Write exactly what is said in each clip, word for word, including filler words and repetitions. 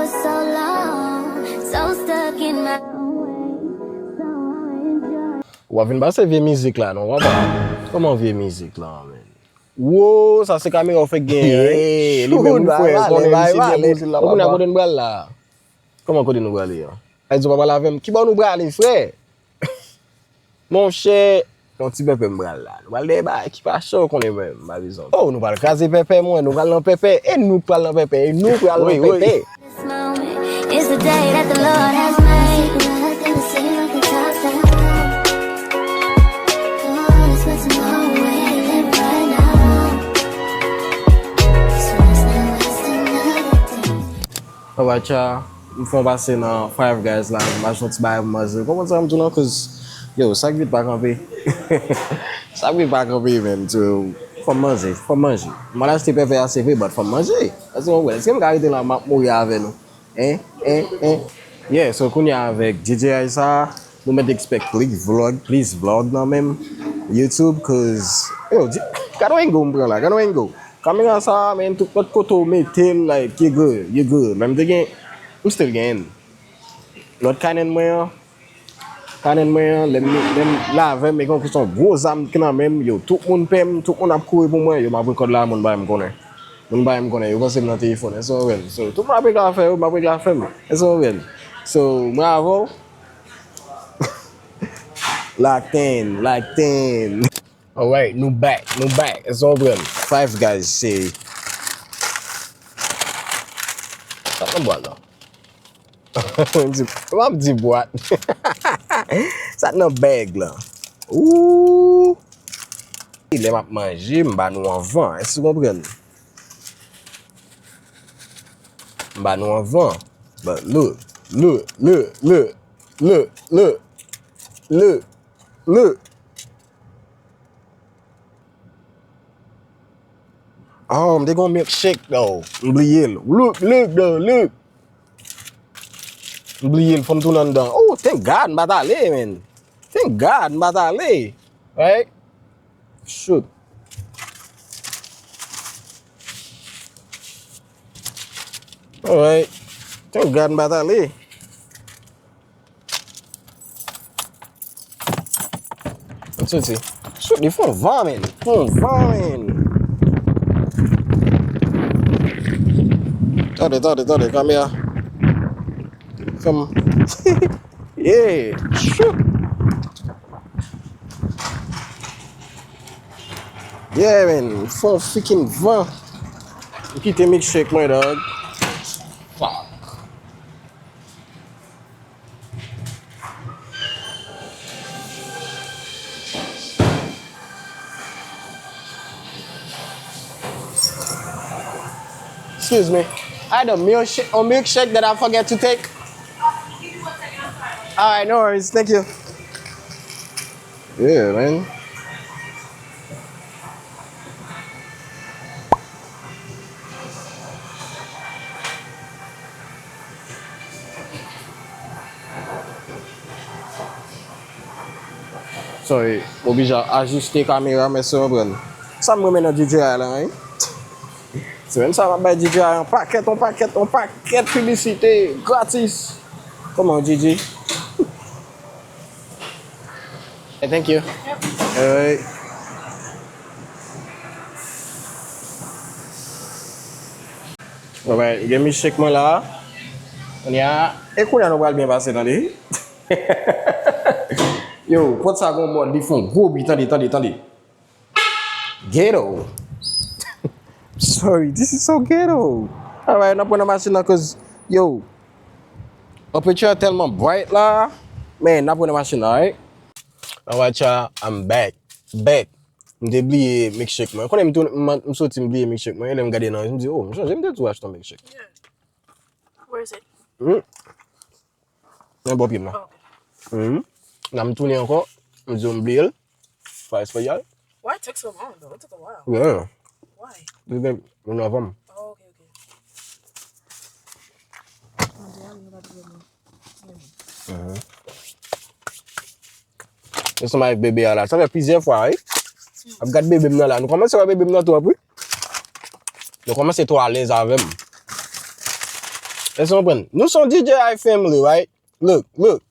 So long, so stuck in my own way. So I enjoy. W ap vin pase vye mizik la, non, papa? Kòman vye mizik la, men? Wo, sa se kamera w fèk genyen, wi. Li menm, wi, frè, konnen misye byen poze la, papa. Kounye a kote nou pral la? Kòman kote nou prale an? Ay, di w pa pale avè m. Kibò nou prale, frè? Monchè, yon ti pèpè m pral la. Nou pral dèyè bagay ki pa cho, w konnen mwen, m pa bezwen. Oh, nou pral kraze pèpè, mwen, nou pral nan pèpè. E nou k pral nan pèpè, e nou pral nan pèpè. This moment is the day that the Lord has made. Nothing to see, nothing top that. Oh, it's what's in my way, live right now. So let's not waste another day. Alright, y'all. M fè yon pase nan Five Guys la, m achte yon ti bagay pou manje. Konprann sa m di w lan, cause, yo, sa k vit pa kanpe. Sa k vit pa kanpe, menm, so, fò m manje, fò m manje. M al achte pèpè a, se vre, but fò m manje. Èske w konprann? Èske m ka rete la, m ap mouri avè nou? Hein? Hein? Hein? Yeah, so, kounye a avèk D J I sa, nou mèt expect plis vlog, plis vlog nan menm YouTube, cause, yo, di-, gad yon angle m pran la, gad yon angle. Kamera sa a, man, tout lòt kote w mete l, like, you good, you good. Men m te gen, m still gen. Lòt Canon mwen an, Canon mwen an, lè m, lè m lave m, e konkou se yon gwo zam ki nan men m, yo, tout moun pè m, tout moun ap kouri pou mwen, yo, m ap rekòd la, moun pa menm konnen. Moun pa menm konnen, yo panse m nan telefòn, èske w konprann? So, tout moun ap regle afè yo, m ap regle afè m, èske w konprann? So, mwen avè w, locked in, locked in. Alright, nou back, nou back. Èske w konprann? Five Guys, se. Sa nan bwat la. M ap di bwat. Sa nan bag la. Ooh. Lè m ap manje, m ba nou anvan. Èske w konprann? M ba nou anvan. But look, look, look, look. Look. Oh, m te gon milkshake though. M bliye l. Look, look though, look. M bliye l, fò m tounen anndan. Oh, thank God, m pa t ale, man. Thank God, m pa t ale. Right? Shoot. Alright. Thank God, m pa t ale. Soti. Shoot, li fè yon van, man. Fè yon van, man. Tande, tande, tande, kamera. Fè m. Yeah. Shoot. Yeah, man. Fè yon freaking van. M kite milkshake mwen, dog. Fuck. Excuse me. I had a milkshake, a milkshake that I forget to take. All right, no worries. Thank you. Yeah, man. Sorry, m oblije ajiste kamera m, èske w konprann? Sa m renmen nan D J I la, wi. Se menm sa m ap bay D J I yon pakèt, yon pakèt, yon pakèt piblisite gratis. Kòman, D J? Hey, thank you. Alright. Alright, gen milkshake mwen la. Kounye a, e kounye a nou pral byen pase, tande. Yo, pòt sa gon mòd, li fè yon gwo bri, tande, tande, tande. Ghetto. Sorry, this is so ghetto. Alright, n ap pran nan machin nan, cause, yo, aperture tèlman bright la. Men, n ap pran nan machin nan, alright? Alright, y'all, I'm back. Back. M te bliye milkshake mwen. Konnen m tou, m, m soti, m bliye milkshake mwen. E lè m gade nan, m di, oh, m sonje m te tou achte yon milkshake. Yeah. Where is it? Hmm. Nan bò pye m nan. Oh, okay. Mhm. Nan m tounen ankò, m di yo m bliye l. Fwa espesyal. Why it took so long, though? It took a while. Yeah. Why? Li gen moun avan m. Oh, okay, okay. Mhm. Yo sanm avèk bebe a la. Sa fè plizyè fwa, wi. Ap gad bebe m nan la. Nou kòmanse wè bebe m nan twòp, wi. Yo kòmanse twò alèz avè m. Èske w konprann? Nou se yon D J I family, right? Look, look.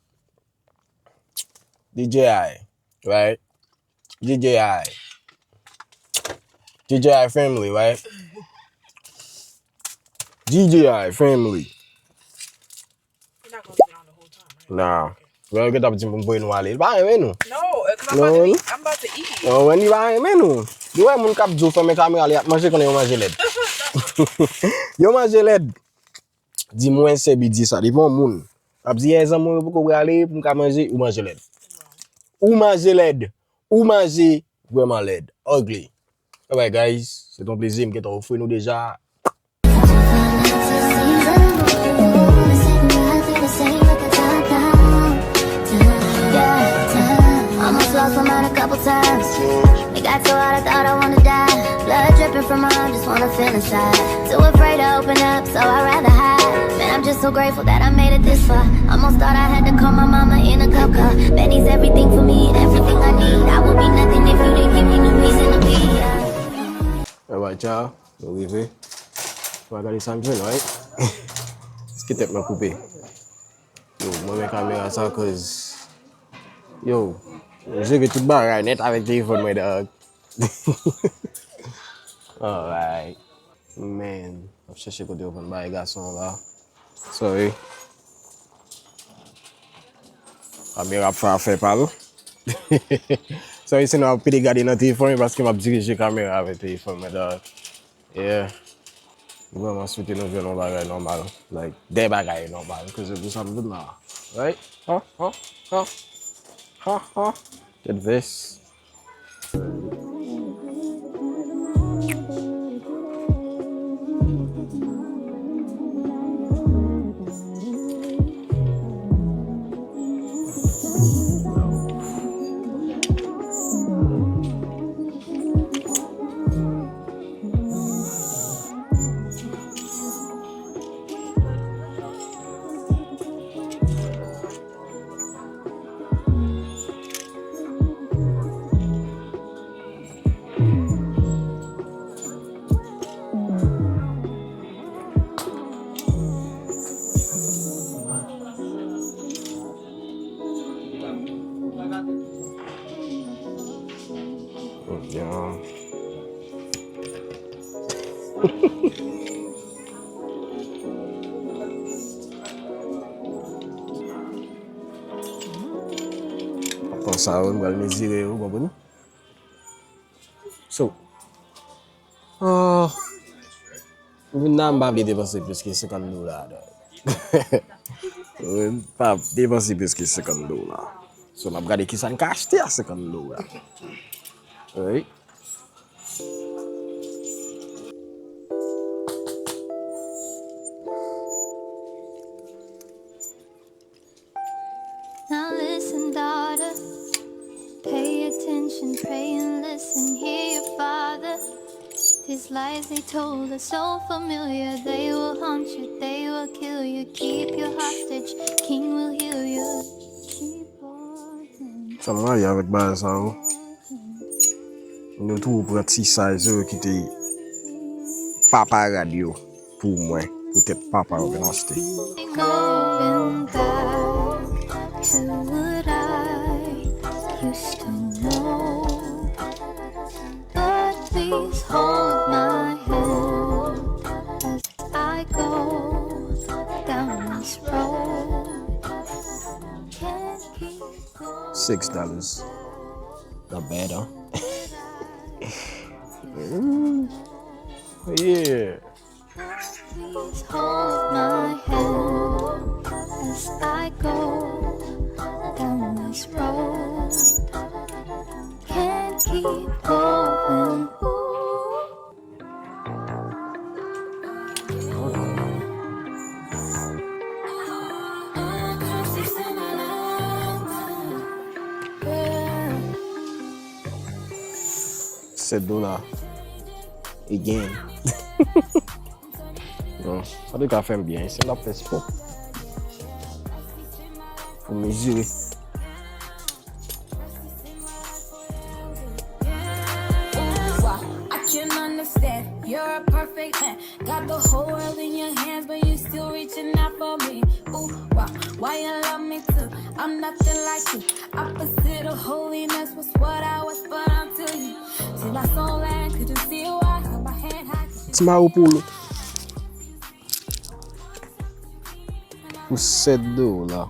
D J I, right? D J I. D J I family, right? D J I family. Nah. Lè yo gentan ap di m pou m voye nou ale. Li pa renmen nou. No, because I'm about to eat. I'm about to eat. Yo, Wendy pa renmen nou. Li wè moun k ap di w fèmen kamera li ap manje, konnen yo manje lèd. Yo manje lèd. Di mwen se Bidye sa. Depi yon moun ap di, "Yè, zanmi w yo poko prale pou m ka manje," ou manje lèd. Ou manje lèd. Ou manje vrèman lèd. Ugly. Alright, guys. Se t yon plezi. M gentan ofri nou deja. Almost lost my mind a couple times. It got so hot, I thought I wanna die. Blood dripping from my arm, just wanna feel inside. Too afraid to open up, so I'd rather hide. Man, I'm just so grateful that I made it this far. Almost thought I had to call my mama in a cup car. Benny's everything for me, everything I need. I would be nothing if you didn't give me no reason to be. Alright, y'all. Nou rive. Mwen gade sa m jwenn, right? Èske tèt mwen koupe? Yo, mwen renmen kamera sa, cause, yo, m jere tout bagay nèt avèk telefòn mwen, dog. Alright. Man, m ap chèche kote yo vann bagay gason an la. Sorry. Kamera ap fè afè pa l. Sorry, si nou ap pede gade nan telefòn, paske m ap dirije kamera avèk telefòn mwen, dog. Yeah. M vrèman swete nou jwenn yon bagay nòmal. Like, de bagay nòmal. Cause se pou sa m vin la. Right? Ha, ha, ha. Ha, ha. Tèt vès. Pran sa yo, m pral mezire yo, w konprann? So, ah, m vin la, m pa vle depanse plis ke senkant dola, dog. M pa depanse plis ke senkant dola. So, n ap gade kisa n ka achte a senkant dola. Alright. Now listen, daughter. Pay attention, pray and listen. Hear your father. These lies they told are so familiar. They will haunt you, they will kill you. Keep you hostage, king will heal you. Keep on. Sa m rayi avèk bagay sa yo. Nou tou pran ti size yo ki te pa parad yo pou mwen, poutèt papa yo vin achte. Going back to what I used to know. But please hold my hand as I go down this road. Can't keep going. Six dollars. Not bad, huh? Ooh. Yeah. Please hold my hand as I go down this road. Can't keep going. Ooh. Sèt dola. Again. Bon, sa te ka fè m byen. Se m t ap fè sipò. Pou mezire. I can understand you're a perfect Got the whole world in your hands, but you still reaching out for me. Ooh, why, why you love me too? I'm nothing like you. Opposite of holiness was what I was, but until you see my soul and couldn't see you, I held my head high. Ti mawo pou ou. Pou sèt dola.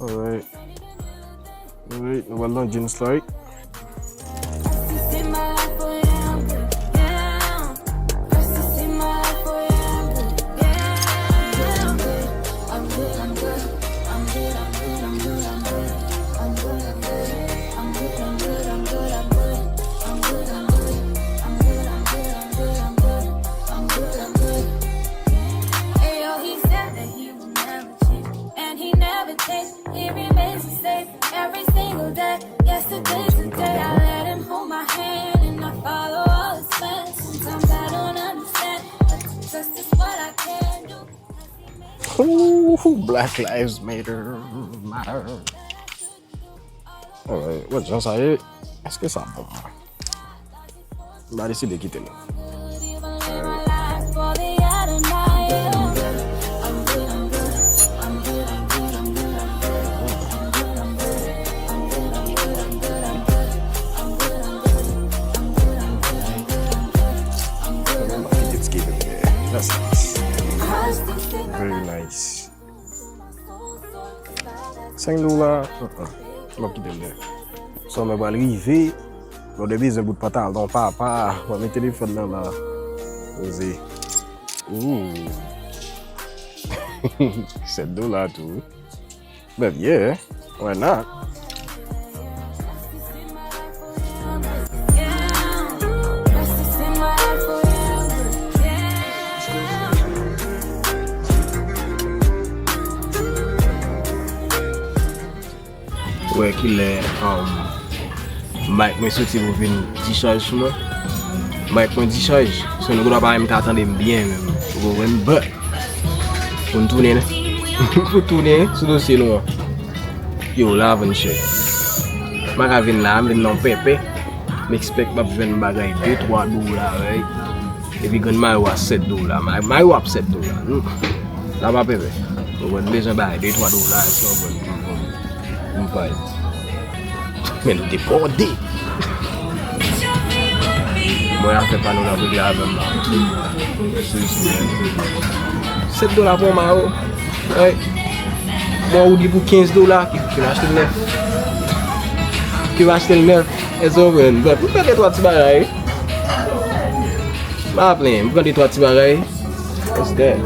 Alright. Alright, nou pral nan jeans la, right? And he never changed, he remains the same every single day. Yesterday, today, I let him hold my hand and I follow all his plans. Sometimes I don't understand, but to trust is what I can do. Ooh, Black Lives Matter, matter. Alright, wè jan sa ye. Èske sa bon? M pa deside kite l. That's nice. Very nice. Senk dola, uh-uh. M ap kite l dèyè. Sòmè pral rive. Lè w te bezwen bout pantalon papa, w ap met telefòn nan la. Poze. Ooh. Sèt dola tou, wi. But yeah, why not? Wè kilè, um, mic mwen soti pou vin dichaj sou mwen. Mic mwen dichaj, so nou gendwa pa menm ka tande m byen menm. Ou konprann? But, pou n tounen, pou tounen sou dosye nou an. Yo, la vann chè. M pa ka vin la, m vin nan pèpè. M expect m ap jwenn bagay de twa dola, right? Epi grenn mayo a sèt dola. Ma-, mayo ap sèt dola. Nou, la pa pèpè. Ou konprann, m bezwen bay de twa dola, èske w konprann? M pa. Men nou debòde. Mwen afè pa nou nan regle avè m la. Sèt dola pou yon mayo. Right? Bon, ou di pou kenz dola, ki, ki va achte l nèf. Ki va achte l nèf. Èske w konprann? But m pran de twa ti bagay. M pa plenyen, m pran de twa ti bagay. What's that?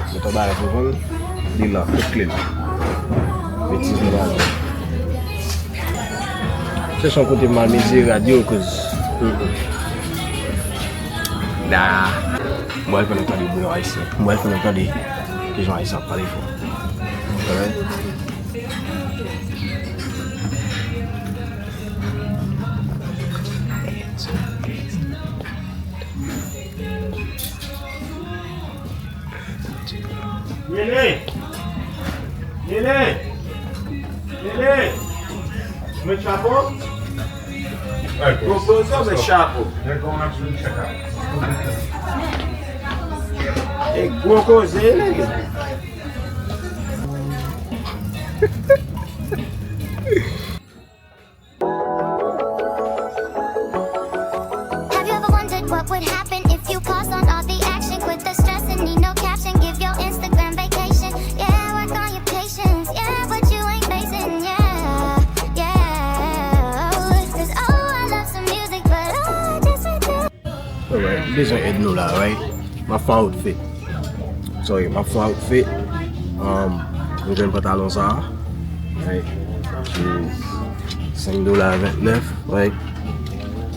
Mete yon bagay pou vann, li la, tout kle la. Betiz nou pa vann. Chèche yon kote m al mezire rad yo, cause, mm, mm. Da. Mwen pral fè nou tande bouyon ayisyen. Mwen pral fè nou tande kijan ayisyen ap pale fò. Alright? Lele! Lele! Lele! Mwen chapo? Gwo koze, mwen chapo. E gwo koze, Lele. Have you ever wondered what would happen if you call someone all the action? Quit the stress and need no caption. Give your Instagram vacation. Yeah, work on your patience. Yeah, but you ain't basing. Yeah, yeah. 'Cause, oh, I love some music, but, oh, I just went through. Alright, m bezwen èd nou la, right? M ap fè yon outfit. Sorry, m ap fè yon outfit. Um, m jwenn pantalon sa a. Right? Pou senk dola vennèf, right?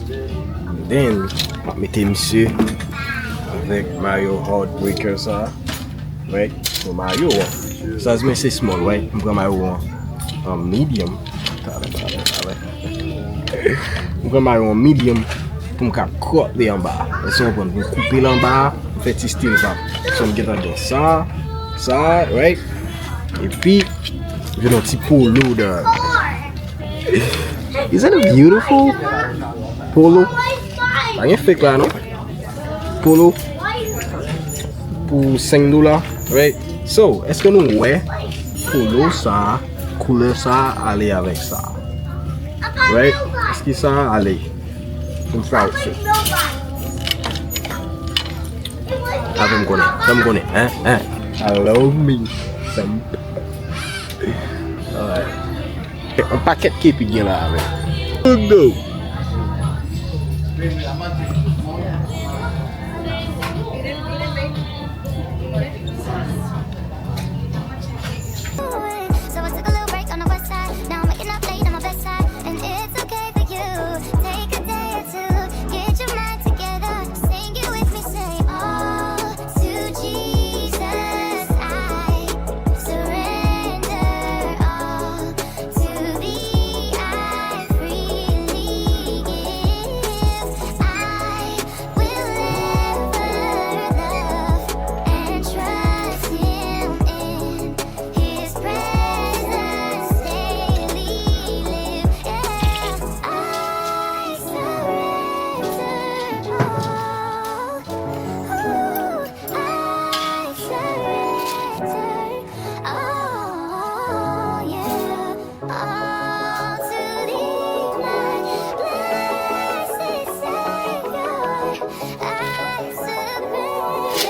And then, m ap mete misye avèk mayo Heartbreaker sa a. Right? So, mayo an. Size mwen se small, right? M pran mayo an, um, medium. Talè, talè, talè. M pran mayo an medium pou m ka crop li anba a. Èske w konprann? Pou m koupe l anba a, m fè ti stil sa. So, m gentan gen sa. Sa, right? Epi, vin yon ti polo dan. Isn't it beautiful? Polo. Pa gen fake la, non? Polo. Pou senk dola, right? So, èske nou wè polo sa, koulè sa, ale avèk sa? Right? Èske sa ale? Fè m fè sa. Sa fè m konnen. Fè m konnen. Hein? Hein? Allow me. Fè m. Alright. Yon pakèt kepi gen la avè. Oh no. So I took a little break on the west side. Now I'm waking up late on my best side. And it's okay for you. Take a day or two. Get your mind together. Sing it with me. Say, all to Jesus I surrender. All to thee I freely give. I will ever love and trust him in his presence daily live. Yeah, I surrender all. Ooh, I surrender all, yeah. All to thee, my blessed Savior, I surrender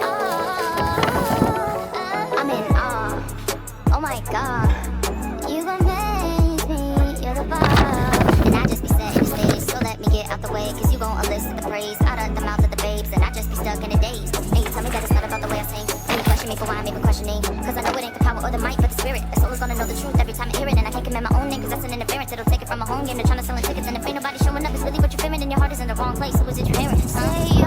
all. I'm in awe. Oh my God, you amaze me, you're the bomb. And I just be setting the stage, so let me get out the way, cause you gon' elicit the praise out of the mouth of the babes, and I just be stuck in the days. And you tell me that it's not about the way I sing, and you question me for why I'm even questioning, cause I know it ain't the power or the might, but the spirit. The soul is gonna know the truth every time I hear it, and I can't command my own name, cause that's an interference. It'll take it from a home game to trying to sell tickets, and if ain't nobody showing up, it's really what you're fearing, and your heart is in the wrong place. Who is it you're hearing? Say